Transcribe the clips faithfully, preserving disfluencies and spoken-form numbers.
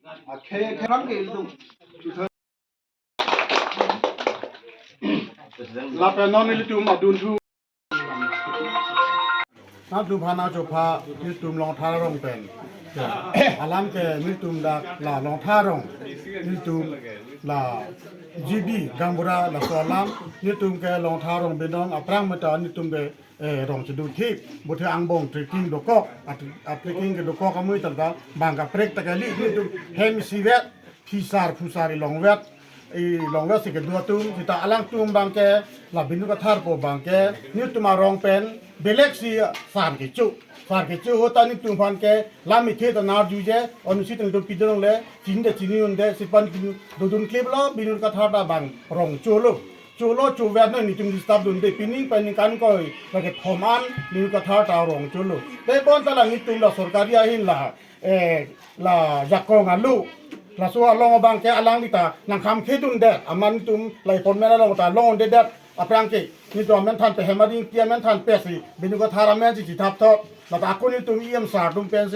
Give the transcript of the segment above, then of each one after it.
Akhei akhei ram ke ilitum. Lapen non ilitum adunthu. Nangtum aphan achopha nelitum Longthar arong pen. Alam ke nelitum dak la Longthar arong. Nelitum la G B gaonbura laso alam. Nelitum ke Longthar arong binong aphrang meta nelitum ke eh, rong chedun thip, bothe angbong trekking dokok, at, at trekking ke dokok amui tangka, bang kaprek ta kali, nelitum hem isivet, phisar, phusar ilongvet, ilongvet si kedo atum, seta alangtum abang ke, la Binu Kathar po abang ke, nelitum arong pen, belek si sar kecho, sar kecho ahut ta nelitum aphan ke, lam ithe ta narjuje, onusi tangtum pidong le, chinide chini unde, sipan dodun klip lo, Binu Kathar ta bang rong cholo. Cholo chovet noi nelitum disturb dunde pining pen ningkan koi lake thom an Binu Kathar ta rong cholo. Tebon ta la nelitum la sorkari ahin la, eh, la jakong alo. Laso along abang ke alangli ta nangkham khedunde. Amat nelitum la appointment along ta longde det. Aphrang ke nelitum amen than pe Hemari Ingti amen than pe si Binu Kathar amen si chithap thot. Mata ako nelitum E M sir atum pen si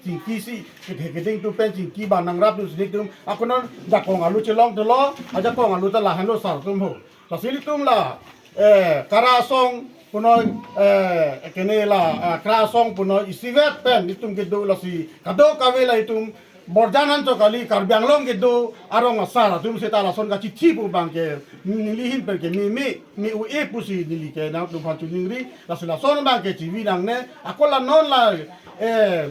chingki si, kethe keding atum pen chingki ba nangrap dun si nelitum. Ako non jakong alo chelong dolo, ajakong alo ta lahenlo sir atum ho. Lasi nelitum la, eh, Kara Asong punoi, eh, kene la, ah, Kara Asong punoi isivet pen nelitum kedo lasi kadokave la itum borjan anchot kali Karbi Anglong kedo arong asar atum seta lason kachithi pu abang ke neli ahin pen ke me me me u e pusi neli ke nangtum aphan choningri lasi lason abang ke chivi nangne ako la non la, eh,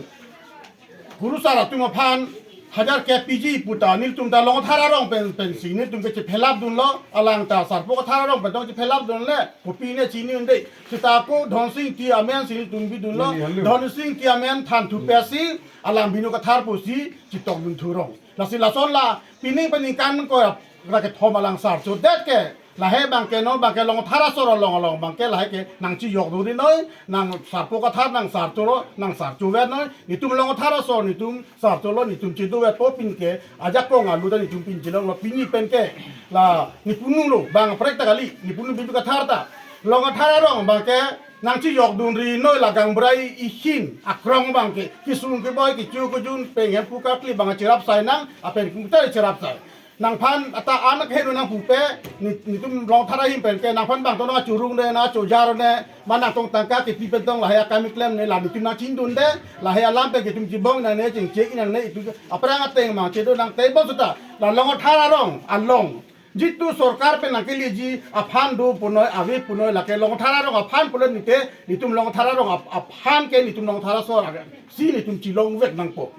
Kurusar atum aphan hajar K P G puta nelitum ta Longthar arong pen pensi nelitum ke chephelap dunlo alang ta Sarpo Kathar arong pen tong chephelap dunle kopi ne chini unde seta ako Dhonsing Ingti amen si nelitum bidunlo Dhonsing Ingti amen than thu pe si alang Binu Kathar pusi chitok dun thurong lasi lason la pining pen ningkan ko ra kethom alang sar chodet ke Lahei abang ke non abang ke Longthar asor along along abang ke lahei ke nangchijok duri noi, nang Sarpo Kathar nang sar cholo, nang sar chovet noi, nelitum Longthar asor nelitum sar cholo, nelitum chidovet po pin ke, ajakong alu ta nelitum pin chilonglo pini pen ke, la nelitum pulo bang aprek ta kali, nelitum pulo Binu Kathar ta, Longthar arong abang ke, nangchijok duri noi la gaonbura ahin, akrong abang ke, kesung keboi, kecho kejun, pengen puka kli abang cherap sai nang, apen kumta cherap sai. Nangphan ata an kehenu nang pupe, ni, nelitum Longthar ahin pen ke, nangphan bang tong nang churung ne, nang chojar ne, ma nangtum tangka kepi pen tong lahei akam keklem ne, la nelitum nangchindunde, lahei alam pen ke itum chibong nangne, chingchek nangne, itum aphrang ateng mang chedo nang tebon seta, la Longthar arong, along. Jitu sorkar pen nangkeleji, aphan do punoi, ave punoi, lake Longthar arong, aphan punoi nite, nelitum Longthar arong, ap-, aphan ke nelitum Longthar asor, si nelitum chilongvek nangpo.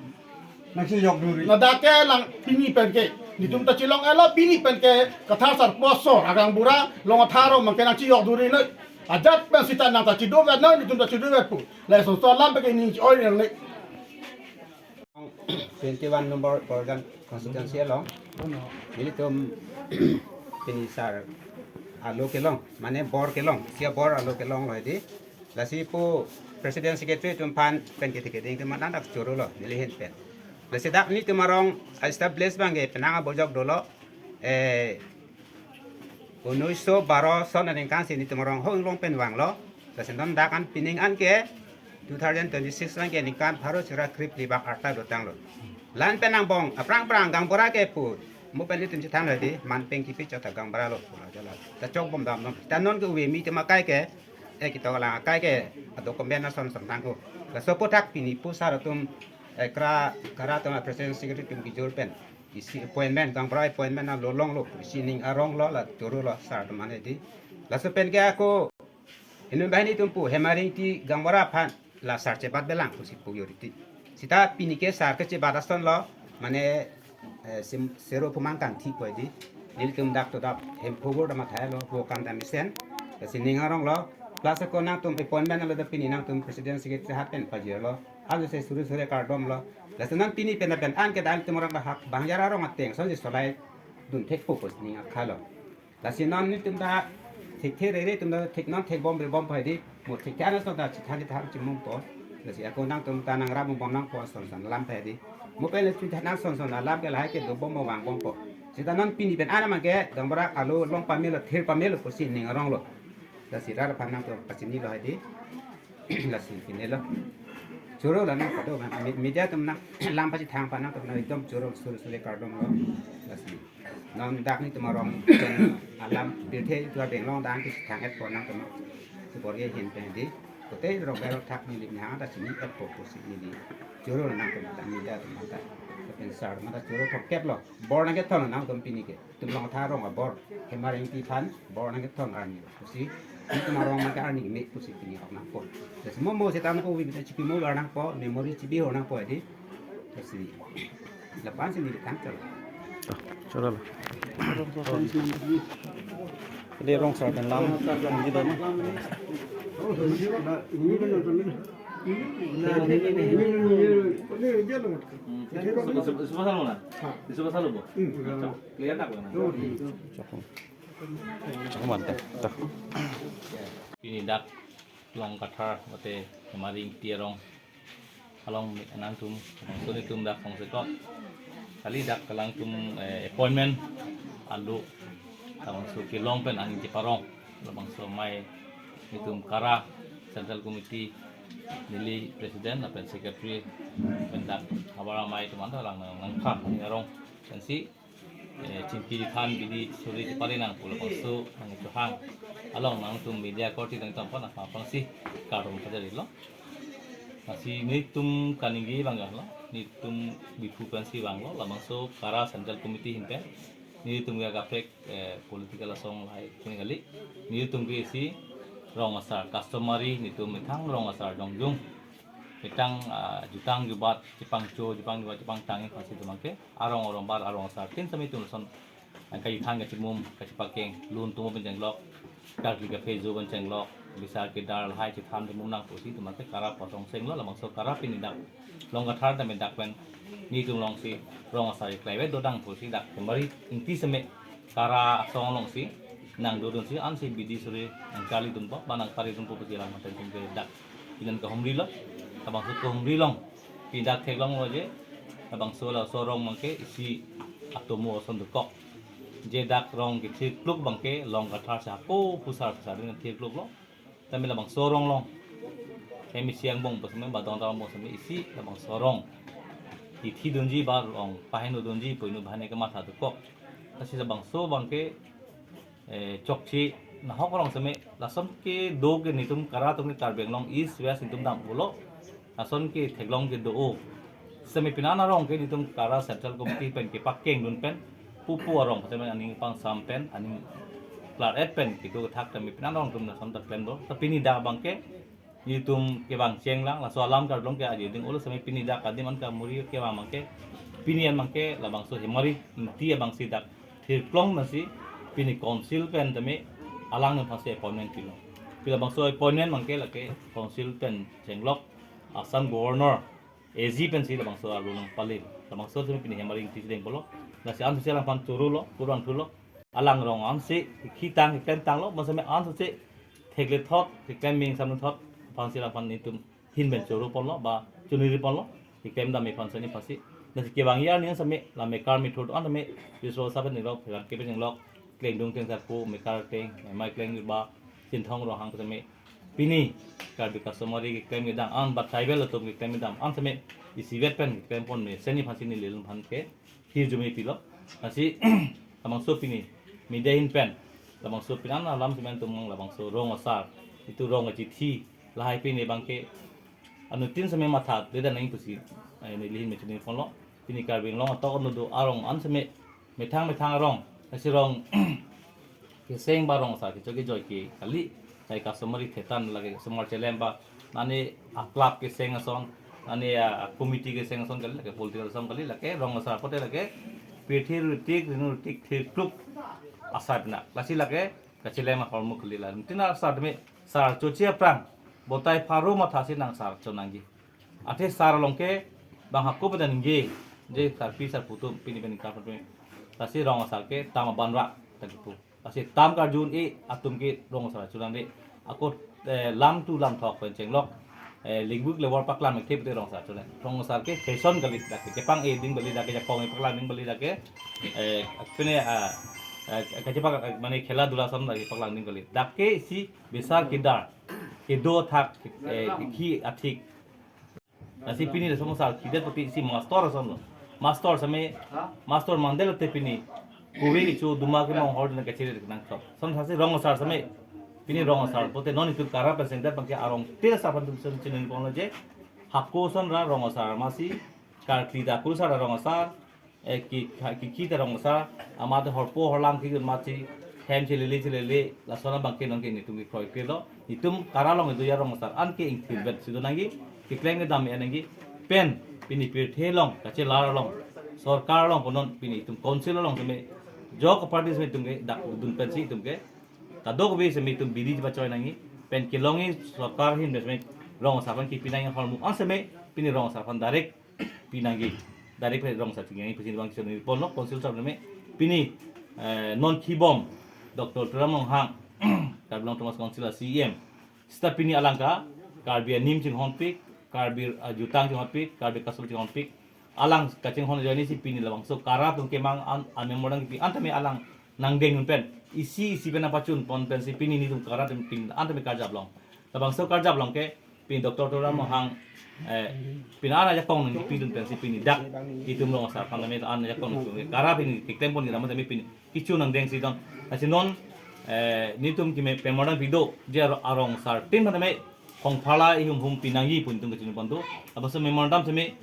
Nangchijok duri. Ladak ke lang pini pen ke. Nelitum ta chilong elo pini pen ke. Kathar Sarpo asor agaonbura Longthar arong abang ke nangchijok duri noi. Ajat pen seta nang ta chidovet noi, nelitum ta chidovet pu. Lason so alam pen ke ning oi nangne. Twenty-one number Borjan constituency along. Nelitum pini sar alo kelong, mane bor kelong, sia bor alo kelonglo hedi. Lasi pu President Secretary atum aphan pen kethe keding atum aphan dak choro lo, neli ahin pen. Lasi dak nelitum arong establish abang ke penang abojok dolo, eh, unnish so baro son aningkan si nelitum arong ho inglong pen vanglo. Lasi non dak an pining an ke two thousand twenty-six an ke ningkan pharo sira krip libak arta dotanglo. Lan pen angbong, aphrang aphrang gaonbura ke pu, mo pen nelitum chethanlo hedi, man peng kipi chot ta gaonbura lo, pula jala. Ta chokbom damnon. Ta non ke uve mi tema kai ke, eh, ketok alang akai ke, adocument ason son tangko. Laso aphuthak pini pu sar atum, eh, Kara, Kara atum President Secretary atum kejor pen. Isi appointment, gaonbura appointment na lolonglo, isi ning aronglo, la chorolo, sar atum aphan hedi. Laso pen ke ako, inut banghini atum pu, Hemari Ingti gaonbura aphan, la sar chebat belang pusi pu yoriti. Seta pini ke sar kechebat asonlo, mane, eh, sim, sero pumang kangthi po hedi. Nelitum dak to dak hem phobor dam athai lo, vo kam dam isen. Lasi ning aronglo. Plus ako nangtum appointment alo da pini nangtum President Secretary hat pen pajirlo. Alo se suri suri kardom lo. Lasi non pini pen pen an ke dan tum orang dak bang jara rong ateng so si solai dun thekpo pusi ning akhalo. Lasi non nelitum ta thekthe rere atum ta thek non thekbom rebom pai di. Mo thekthe an ason ta chithan chithan chimumpo. Lasi ako nangtum ta nangrap bom nangpo ason son alam pai di. Mo pen le chithan ason son alam ke lahei ke dobom mo vangbompo. Seta non pini pen an abang ke gaonbura alo long pamelo thir pamelo pusi ning aronglo. Lasi rat aphan nangtum pachinilo hedi. Lasi pinelo. Choro la nang kado kan. Mi- Media atum nanglam pachethang aphan nangtum nang ekdom choro suri suri kardom lo. Lasi non dak netum arong alam pirthe tua benglong dang kachethang-et apot nangtum. Subor ye hin pen di. Kote rong berok thak neli nang ta chini-et apot pusi neli. Choro la nangtum ta media atum ta. Pen sar mata choro thok kep lo. Bor nangkethon nangtum pini ke. Tum Longkathar arong abor, Hemar Ingti aphan bor nangkethon arni pusi, netum arong nangke arni me pusi pini ok nangpo. Lasi mo mo seta nangpo, wi bita chipimo gar nangpo, memory chibi ho nangpo adi. Lasi lapu-an si neli than choro. Choro la. Adi rong sar pen lam, lam di doma. Suba, suba, suba salo na? Suba salo bo? Clear na ko na? Chakung. Chakung mante. Pini dak Longkathar mate Hemar Ingti arong along nangtum, so netum dak kongsekot kali dak alangtum, eh, appointment alo, labangso kelong pen aning cheparong, labangso amei netum KARA Central Committee neli President lapen Secretary pen dak havar amei atum anta lang nang nangkha ni arong pensi, eh, chingki than bidi suri chepari nangpo, labangso nangchohang along nangtum media korte nangtum aphan aphan si kardom pajari lo. Lasi netum kaningje abang lo, netum biphu pensi abang lo, labangso KARA Central Committee ahin pen netum ya kaprek, eh, political asong lahai kini kali, netum ke isi rong asar customary, netum methang rong asar jongjung, methang, ah, jutang jubat, chepangcho, chepangjubat, chepangtang, pasi atum abangke arong arong bar arong asar tin sami atum lason nangkachethang kachimum kachepakeng, lun tumo pen chenglok, karkli kaphe jo pen chenglok, bisar kedar lahai chethan chimum nang pusi atum abangke KARA apot asong seng lo, labangso KARA pini dak Longkathar tame dak pen netum along si rong asar keklem ave dodang pusi dak Hemar Ingti seme KARA asong along si nangdodun si ansi bidi suri nangkali dunpo, ba nangpari dunpo pusi alang maten tum ke dak inan kahumri lo, labangso kahumri along pini dak theklong lo je, labangso laso arong abangke isi atomo ason dokok. Je dak rong kethirkluk abangke Longkathar si hako pusar pusar ring thirkluk lo. Tame labangso arong along, hem isi angbong pusitame, ba dongdar angbong pusitame isi labangso arong kethidunji ba rong paheno dunji pu inu bahane kematha dokok. Lasi labangso abangke, eh, chokche nahok arong seme, lason kedo ke netum KARA atum ke Karbi Anglong East West netum dam pulo, lason ketheklong kedo o. Seme pini an arong ke netum KARA Central Committee pen kepakeng dun pen pupu arong seme aning pangsam pen aning klar-et pen kedo thak tame pini an arong atum lason ta klem do. Ta pini dak abangke netum kevang chenglang, laso alam Karbi Anglong ke aje ding olo seme pini dak adim an kamuri kevang abangke, pini an abangke labangso Hemar Ingti abang si dak thirklong nasi pini council pen tame alang nang pasi appointment pilo. Pila labangso appointment abangke lake council pen chenglok, Assam Governor, A G pensi labangso arlo nangpale. Labangso tame pini Hemar Ingti si deng pulo. Lasi ansi alangphan choro lo, kurang thulo. Alang rong ansi khitang keklem tanglo, bonseme ansi thekle thot, keklem ming sam thot, aphansi alangphan netum ahin pen choro ponlo, ba choniri ponlo, keklem dam aphan seni pasi. Lasi kevang arni an seme, la mekar methur an seme, biswa saben nilok, phelan kepen nilok, klengdung teng sarpo, mekar teng, mai kleng ba, Chinthong Ronghang seme, pini Karbi customary keklem kedam an, ba tribal atum keklem kedam an seme, isivet pen keklem pon me, seni phansi neli alangphan ke hirjume pilo. Lasi labangso pini media ahin pen, labangso pini an alam semen tumang labangso rong asar, itum rong achithi lahai pini abangke anuttin seme matha dedan nang pusi, eh, neli ahin me chini ponlo. Pini Karbi Anglong atok anu do arong an seme, methang methang arong, lasi rong keseng ba rong asar kecho kejoi ke kali, lake customary thetan lake customary chelem ba, nani a club keseng ason, nani a, a committee keseng ason kali, lake political ason kali, lake rong asar pote lake pirthe rutik, rinu rutik, thirkluk asar pina. Lasi lake kachelem ahormu kali la. Tina asar tame sar chochi aphrang, botai pharo matha si nang sar cho nangji. Athe sar along ke bang hako pada ningje, je sarpi sarpo atum pini pini kar pini. Lasi rong asar ke tam aban ra ta kipu. Lasi tam karju un-e atum ke rong asar chonang de. Ako, eh, lam tu lam thok pen chenglok. Eh, lingbuk lewor paklang mek thip te rong asar chonang. Rong asar ke fashion kali dak ke. Kepang-e ding bali dak ke, jakong-e paklang ding bali dak ke. Eh, pine, ah, eh, kachepak, mane khela dula sam dak ke paklang ding bali. Dak ke isi bisar kedar, kedo thak, eh, ki athik. Lasi pini laso asar kidet pati si master ason lo. Master same, master mandel te pini. Kuwi ichu duma ke mong hor na kachiri nang chok. Son thasi rong asar same. Pini rong asar pote non itum kara pen sengdet abangke arongtin asar aphan itum chini ponlo je. Hako ason ra rong asar masi, karkli ta kurusar ra rong asar, eh, ki, ki, ki ta rong asar, amat horpo horlang ki masi, hem chelele chelele, lason abangke nonke nitum ke kroikre lo, nitum kara along itum ya rong asar, anke ingthir vet si do nangji, keklem kedam e nangji, pen, pini pirthe along, kachelar along, sorkar along punon, pini itum council along seme, jok party seme itum ke, dak dun pen si itum ke, kadokave seme itum bidi pachoi nangji, pen kelongji sorkar ahin seme, rong asar aphan kipi nangji ahormu, an seme, pini rong asar aphan direct, pi nangji. Direct pen rong asar chingki nangji pusi bang chini ponlo, council asar seme pini, eh, non kibom Doctor Tuliram Ronghang, Karbi Anglong Autonomous Council a C E M. Seta pini alang ke Karbi anim chinghonpik, Karbi, ah, jutang chinghonpik, Karbi kasol chinghonpik. Alang kachinghon ajoine si pini labangso kara atum kemang an, an memorandum kipi an tame alang nangdeng un pen. Isi isi pen apachun pon pen si pini nitum kara atum pini an tame karjap long. Labangso karjap long ke pini Doctor Tuliram Ronghang, eh, pini an ajakong nangpidun pen si pini dak itum rong asar aphan tame an ajakong nangpi kara pini keklem pon kira tame pini kichu nangdeng si don. Lasi non, eh, nitum keme memorandum pido je aro-, arong asartin tame hongphala ihum hum pi nangji pu nitum kachini pon do. Labangso memorandum seme,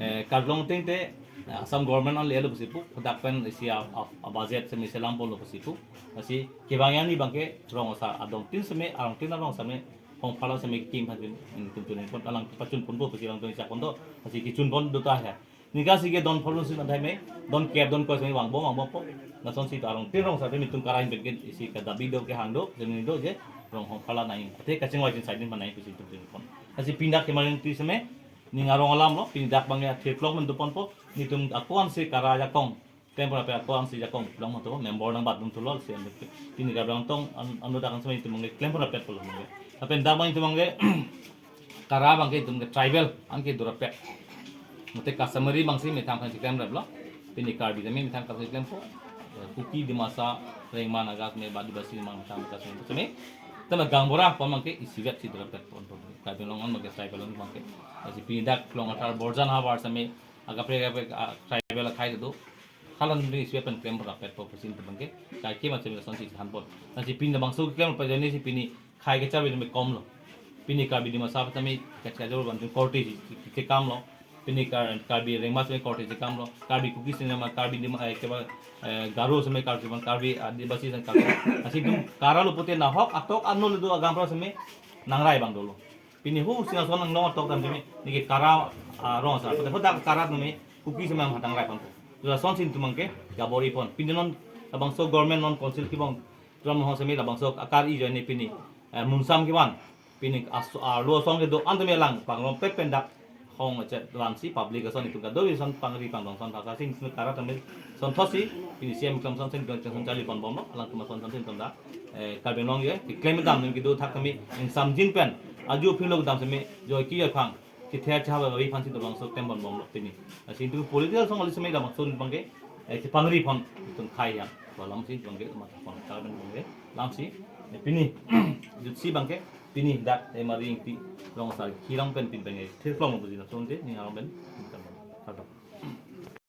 eh, Karbi Anglong ateng te, eh, Assam government an lelo pusi pu, kodak pen isi a, a, a budget seme selam ponlo pusi pu. Lasi kevang yang ni abangke rong asar adongtin seme, arongtin arong seme, hongphala seme kim phan tum tum tum pon alang pachun ponpo pusi alang tum chak pon do, lasi kichun pon do ta he. Ningkan isi ke don pholun si athai me, don kep don koi seme vangbom vangbompo. Lason si arongtin rong asar pen nitum kara ahin pen ke isi kadabi do kehang do, seme do je, rong hongphala nangji. Athe kachingvai chin saidin phan nangji pusi tum tum pon. Lasi pini dak kemarin ti seme, ning arong alam lo, pini dak abang ya thirklong men do ponpo, nitum ako-an si kara ajakong. Klem pon rapet ako-an si ajakong long mato, member nangbat dun thulo si ande. Pini Karbi Anglong an, an dak an seme itum abangke klem pon rapet pulo abangke. Lapen dak abang itum abangke kara abangke itum ke tribal anke do rapet. Mate customary abang si methang aphan si klemrap lo. Pini Karbi tame methang aphan si klempo. Kuki, Dimasa, Rengma, Naga seme, Adivasi abang methang customary seme. Tama gaonbura pon abangke isivet si do rapet pon pon. Karbi Anglong an abangke tribal an abangke. Lasi pini dak Klong Athar, Borjan havar seme, akaprek akaprek, ah, tribal akhei do. Hala nitum isivet pen klem pon rapetpo pusi itum abangke kaikema seme lason si than pon. Lasi pini labangso klem pajani si pini khei kacharve tame kom lo. Pini Karbi Dimasa tame kachajor ban tum korte si, si, si kam lo. Pini Kar-, Karbi Rengma seme korte si kam lo. Karbi Kuki seme, Karbi Dima, eh, keba, eh, Garo seme Karbi, Karbi Adivasi seme kam lo. Lasi itum kara lo pute nahok atok ano le do agaonbura seme nangrai abang dolo. Pini hu Singhason nanglong atok dam seme, neke kara, ah, rong asar. Pute hodak kara tame Kuki seme nangrai pon. Lason si itum abangke gabor-i pon. Pini non labangso government non council kibom Tuliram Ronghang seme labangso akar-i ajoine pini, eh, munsam kevan. Pini as-, arlo ason kedo-an tame alang pangrong pet pen dak hong chet van si public ason itum kadokave ason pangri pangdong ason thasa si itum kara tame sonthot si pini C E M klem ason si itum ason charli ponbomlo, alangtum ason ason si itum dak, eh, Karbi Anglong ke keklem dam ning kedo thak tame ingsamjin pen aju philok dam seme joiki aphang kethe chaba babi aphan si itum labangso klem ponbomlo pini. Lasi itum political song ali seme labangso abangke, eh, kepangri pon itum khei ya. Kolam si itum abangke matha pon kar pen abangke lam si, eh, pini jutsi abangke pini dak, eh, Mari Ingti rong asar kirang pen pin abangke thirklong pusi lason te ning arong pen